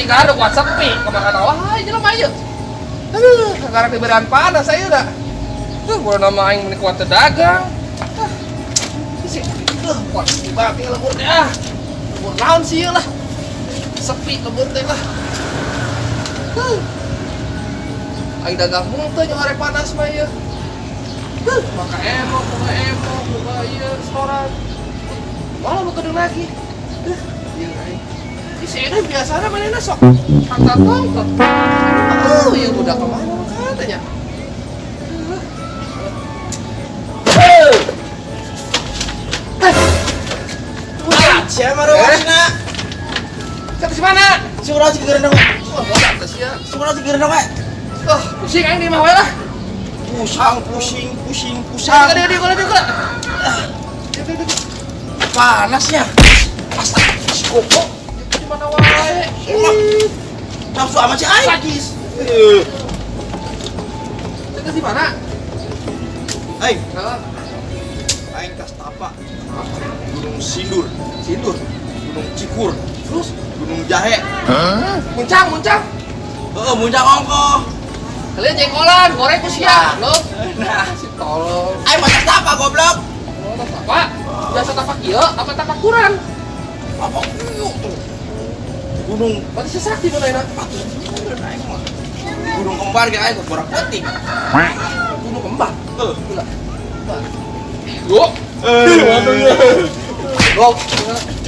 Kan kuat sepi kemana wae jelema ieu. Aduh, sekarang diberian panas saya dah. Tuh, gua nama aing meni kuat teu dagang. Ah, si, kuat sepi banget ya lembur teh ah. Lembur naon sih ieu lah. Sepi lembur teh lah. Huh. Aing dagang henteu jeung arek panas mah ieu. Huh, maka emok, kumaha emok, kumaha ieu restoran. Malah mau kedeng lagi. Huh, ieu aing. Ih, si Edan biasanya manehna sok kata tongtot. Oh, iya udah kemana katanya? Siapa rawasna? Kata si mana? Si urang si gerendeng we. Wah, bodak teh sia. Si urang si gerendeng we. Oh, pusing aing di imah we lah. Pusang, pusing, pusing, pusang. Dia dia dia dia. Panasnya. Astaga, si goblok. Di mana wae? Emang nafsu amat si aing. Sadis. Eh, Kata si mana? Aing, Heeh. aing tas tapa. Gunung Sindur, Sindur. Gunung Cikur, Terus Gunung Jahe. muncang, muncang. Heeh, muncak ongkoh. Kalian jengkolan, goreng ku sia. Lo. Nah, Si tolong. aing mah tas tapa goblok. Oh, tapak. Biasa tapak ieu apa tapak kurang? Apa ieu tuh? Gunung Berarti si sakti mana enak? Patuh aing mah. Gunung kembar ge aing borak peuting. Gunung kembar. Heuh. Gila. Yo. Eh, waduh ya. Go.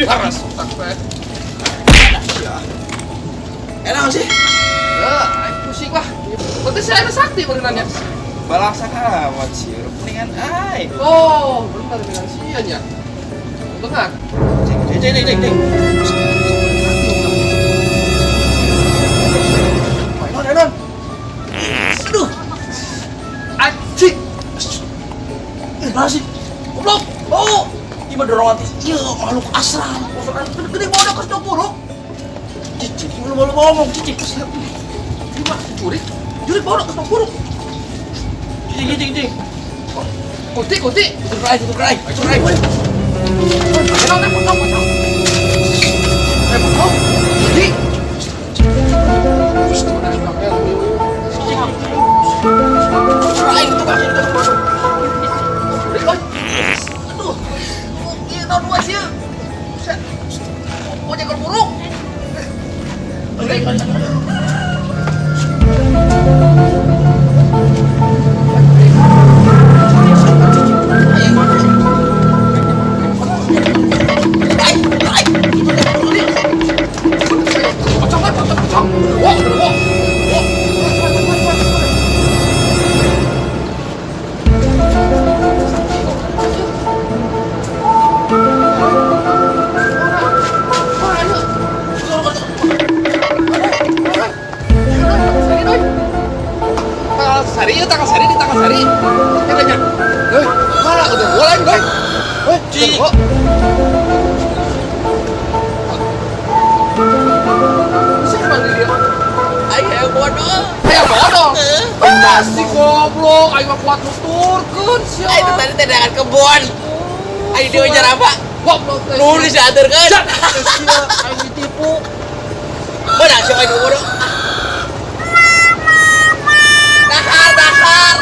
Paras otak teh. Ya. Enak sih. Ya, aing pusing lah. Berarti saya ada sakti berenangnya. Balaksa amat sih, mendingan aing. Oh, benar dengan sianya. Dengar. Cing, cing, cing, cing, cing. Enon, Enon. Aduh, Anjing. kenapa sih? Goblok. Oh, gimana dorong hati? Iya, makhluk astral. Gede bodoh ke buruk. Cicik, lu malu ngomong, cicik. Gimana? Jurik? Jurik bodoh ke buruk. Cicik, cicik, cicik. Kunti, kunti. Tutup rai, tutup rai, tutup rai. Enon, eh, potong, potong. Eh, potong. Kunti. Tutup rai, tutup rai, tutup rai. Jurik, oi. Aduh. Ini tahun dua sih. Buset. Oh, jengkol buruk. Jurik. Pocong, pocong, pocong. Wah, wah, wah. Tanggal sehari, ya, tanggal sehari, di tanggal sehari. Ya, nanya. Hei, mana udah gua lain, Doi. Hei, Ci. gua. Siapa dia? Aing hayang bodoh. Hayang bodoh. Pasti goblok, aing mah kuat nuturkeun sia. Aing teh tadi teh dengan kebon. Aing diwawancara apa? Goblok teh. Nulis diaturkeun. Sia, sia, aing ditipu. Mana sih aing bodoh? Dahar, dahar.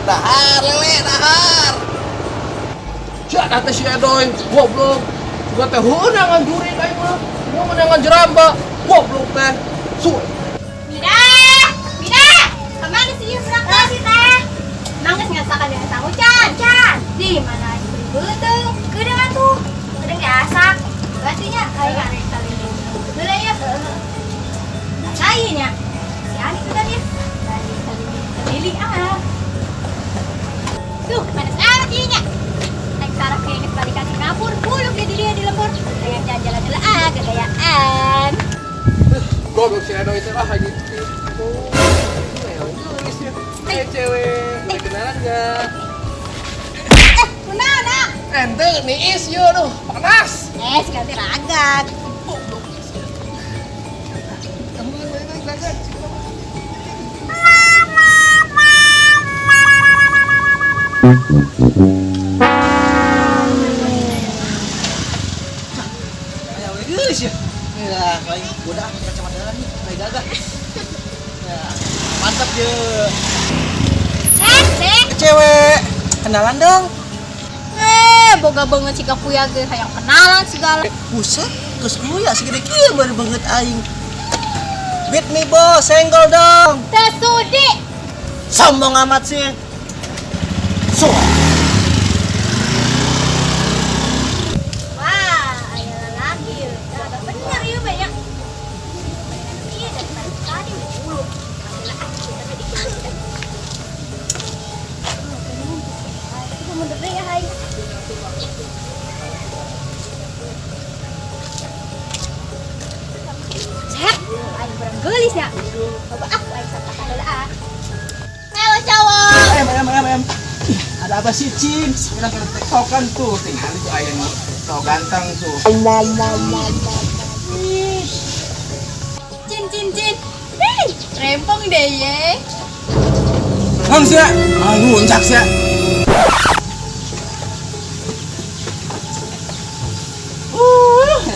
Dahar, lele, dahar. Sia teh si Edoy, goblok. Juga teh heuh jurik aing mah. Gua menangan jeramba. Goblok teh. Su. Mida, Mida, kemana sih berangkat sih teh? Mangges ngasakan dengan sang hujan. Can, di mana beli beuteung? Kedeung atuh. Kedeung diasak. Berarti nya aing arek kaliling. Heula ya. Lain nya. Si Ani tuh tadi. Tadi keliling keliling ah. Duh, panas amat ieu nya. Aing saraf kayaknya balikan ke kapur, buluk dia di dia di lembur. Pengen jalan-jalan heula ah, gagayaan. Goblok si Edoy teh lah aing ditipu. Eh cewek, boleh kenalan enggak? Eh, kunaon ah? Ente niis yeuh duh, panas. Eh, si ganti ragak. Goblok. Kamu kan boleh kenalan. Aya we geus Mantap je. Cek, Cewek, kenalan dong. Boga banget sih kuya ge hayang kenalan segala. Buset, geus kuya segede kieu baru banget aing. Beat me bos, senggol dong. Teu sudi. Sombong amat sih. So. Wah, aya lagi ya. Agak bener ya banyak. Iya dari tadi udah mulu. Masih lah, kita tadi. Itu mundur deh ya, hai. Cek, aing kurang gelis ya. Coba aku aing sapa heula ah. Halo cowok. Em. Ada apa sih, Cin? Kita kena tektokan tuh. Tinggal itu ayah nih. Cowok ganteng tuh. Cin cin cin. Hei, rempong deh ye. Hang sih, ah luncak sih.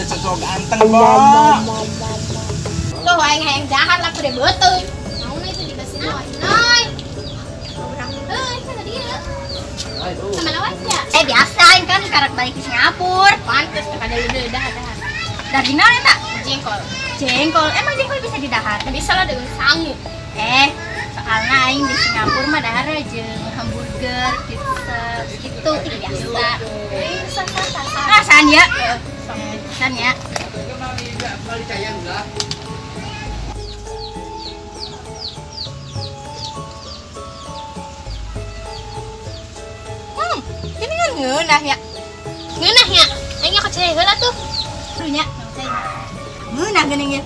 Cowok ganteng, Bang. Tuh aing hayang jahat lah kudu beuteung. Mau itu dikasih noi. Eh, sana dia. Sama lawan ya? Biasa aing kan karak balik ke Singapura. Pantes kada udah dah dah. Dah di mana tak? Jengkol. Jengkol. Emang jengkol bisa didahar? Bisa lah dengan sangu. Soalnya aing di Singapura mah dahar jeung hamburger, pizza, gitu biasa. Rasaan ya? Rasaan ya. Ini kan ngeunah ya. Ngeunah ya. Aing nyokot cai heula tuh. Aduh nya. Ngeunah geuning ya.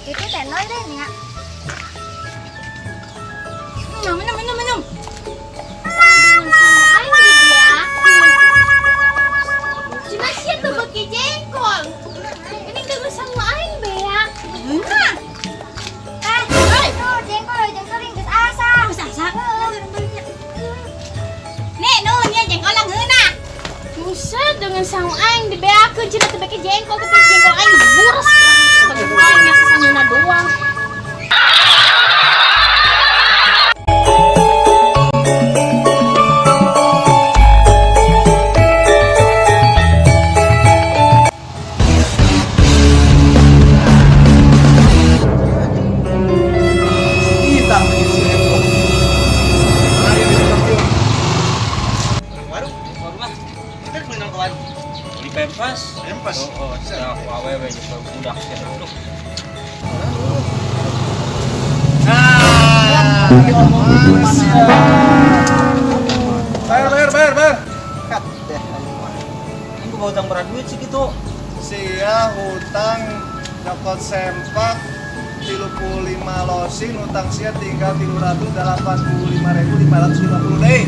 Itu tenor deh nya. Minum minum minum. Aing gitu ya. Cuma sih tuh beki jengkol. Ini gak sama aing beak. Nah. Tuh jengkol jengkol yang geus asa. Geus asa. Nih nuhun nya jengkol lah ngeunah. Buset dengan sangu aing dibeakeun cenah teu beki jengkol tapi jengkol aing buras. Aing nya sasanguna doang. Pempes. Oh, awewe jeung budak cenah. Nah, bayar. Kat deh. Ini gua hutang berapa duit sih gitu? Sia hutang nyokot sempak 35 losin hutang sia tinggal 385.550 deh.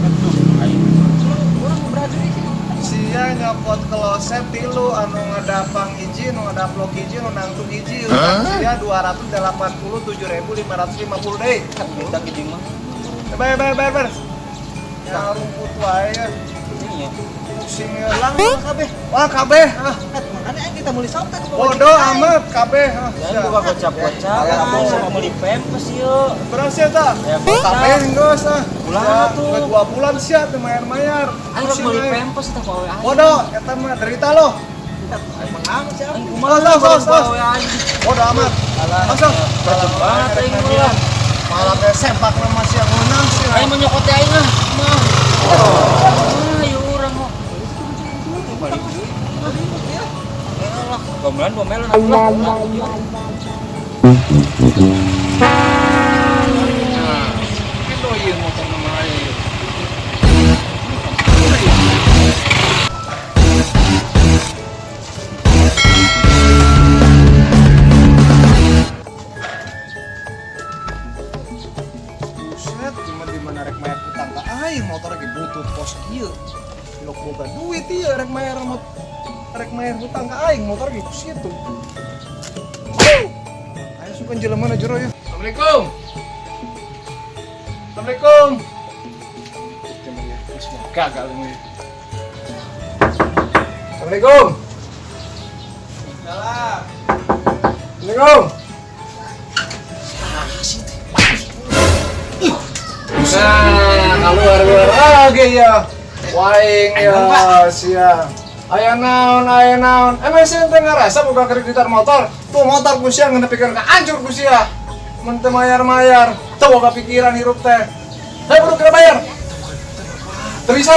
Aduh, aing. Urang berapa duit sih? Sia nyokot kloset tilu anu ngedapang hiji, nu ngedaplok hiji, nu nangtung hiji. Hutang sia 287.550 deh. Hutang hiji mah. Bayar. Ya rumput wae ya. Iya. Pusing ya lang kabeh. Wah kabeh. Ah, makanya aing kita meuli santet. Bodoh amat kabeh. Jangan buka gocap-gocap. Sama meuli pempes ieu. Berapa sih eta? Kabeh geus ah. Bulan tuh. 2 bulan sia teu mayar-mayar. Aing rek meuli pempes eta ku awe aing. Bodoh eta mah derita lo. Emang amat sih aing. Kumaha sos. Bodoh amat. Langsung. Berat banget aing mah. Malah teh sempak nama sia ngeunang sih. Aing mah nyokot aing ah. Mah. Ayo urang mah. Balik duit. Lah, gomelan gomelan atuh lah. Nah, itu ieu motor nama aing. Buset, di mana rek mayar hutang ka aing motor lagi butut pos kieu. Ilok boga duit ieu rek mayar rek mayar hutang ka aing motor ge ku situ. Ayo sukan jelema na jero ya. Assalamualaikum. Assalamualaikum. Semua gagal ini. Assalamualaikum. Salam. Assalamualaikum. Nah, keluar keluar lagi ya. Waing ya, sia. Aya naon, aya naon. Emang sih ente ngerasa buka kreditan motor? Tuh motor ku sia ngenepikeun ka hancur ku sia. Mun teu mayar-mayar, teu boga pikiran hirup teh. Hei, buru kena bayar. Teu bisa.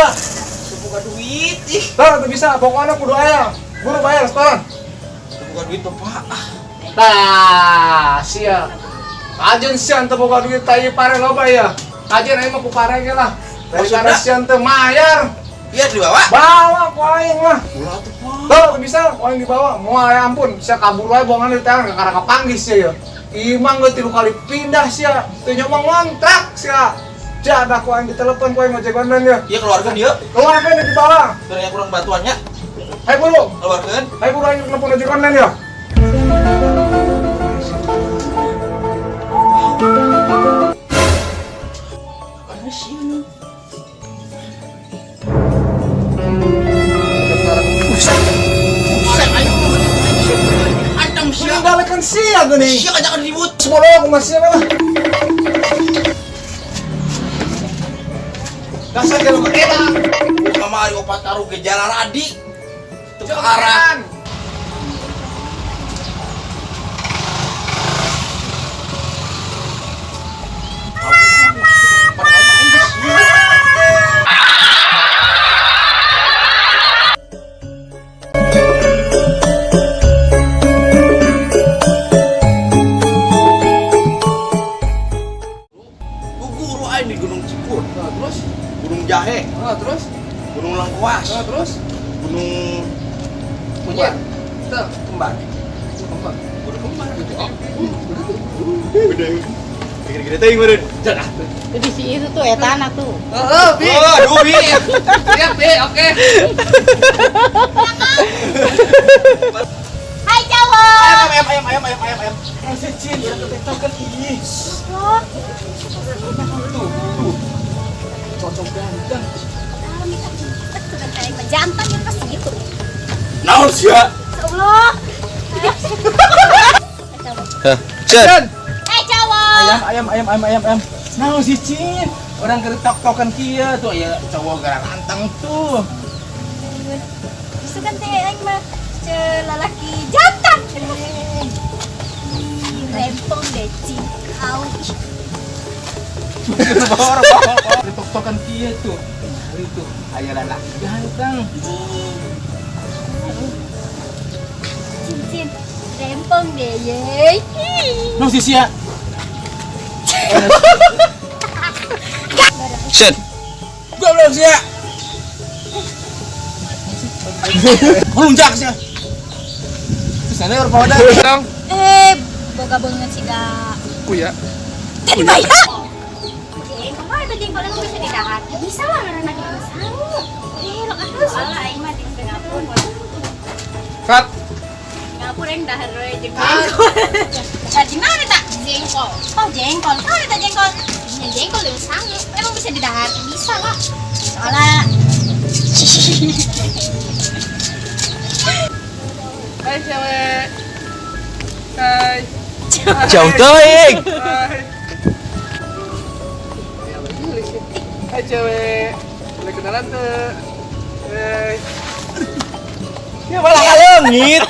Buka duit ih. Tah, teu bisa. Pokoknya kudu aya. Buru bayar setoran. Buka duit Bapak. Tah, sia. Kajeun sia teu boga duit tai pare loba ya. Kajeun aing mah ku pare ge lah. Daripada sia teu mayar. Iya dibawa. Bawa ku aing lah. Ulah tuh, Pak. Tuh, bisa ku aing dibawa. Moal ya ampun, sia kabur wae bohongan di tangan kakara kapanggih sia ya. Imang geus 3 kali pindah sia. Teu nyoba ngontrak sia. Jadah ku aing ditelepon ku aing ojek online ya. Iya keluarga dia. Keluarkan di dibawa. Ternyata kurang bantuannya. Hai buru. Keluarkan. Hai buru aing telepon ojek online ya. Meninggalkan sia gini. Sia jangan ribut. Semua aku masih lah. Dasar jalan mereka. Kamari opat taruh ke jalan radi. Ke arah. Guru aing di Gunung Cipur, Terus, Gunung Jahe, terus, Gunung Lengkuas, terus, Gunung Kunyit. Tuh, Kembar. kembar. Gunung Kembar. Gede. Gede-gede teuing meureun. Jadah. Jadi si itu tuh etana tuh. Heeh, Bi. Aduh, Bi. Siap, Bi. Oke. Hai cowok. Ayam, ayam, ayam, ayam, ayam, ayam, ayam. Rasa cin, urang ketektokan ih. Tuh, tuh. Cocok ganteng. Jantan yang pasti gitu. Naon sia? Ya Allah. Hah, Cin. Hai cowok. Ayam, ayam, ayam, ayam, ayam, ayam. Naon si Cin? Orang keur tok-tokan kieu tuh aya cowok gara lantang tuh. Itu kan teh aing mah lalaki jantan. Rempong deh cikau. Tok-tokan kieu tuh. Itu aya lalaki ganteng. Cincin rempong deh ye. Naon si sia? Cin. Goblok sia. Melunjak sia. Terus ana urang pada. Dong. Boga banget sih ga. Kuya. Tadi bayar. Jengkol mah itu jengkol emang bisa didahar. Bisa lah ngaranna ge sangu. Lo atuh salah aing mah di Singapura. Cut. Singapura yang dahar we jeung jengkol. Di mana tak? Jengkol. Oh, jengkol. Oh, eta jengkol. Ya jengkol yang sangu. Emang bisa didahar? Bisa lah. Soalnya Hai cewek. Hai. Jauh teuing. Hai. Hai cewek. Boleh kenalan tuh. Hai. Ya malah kaleungit.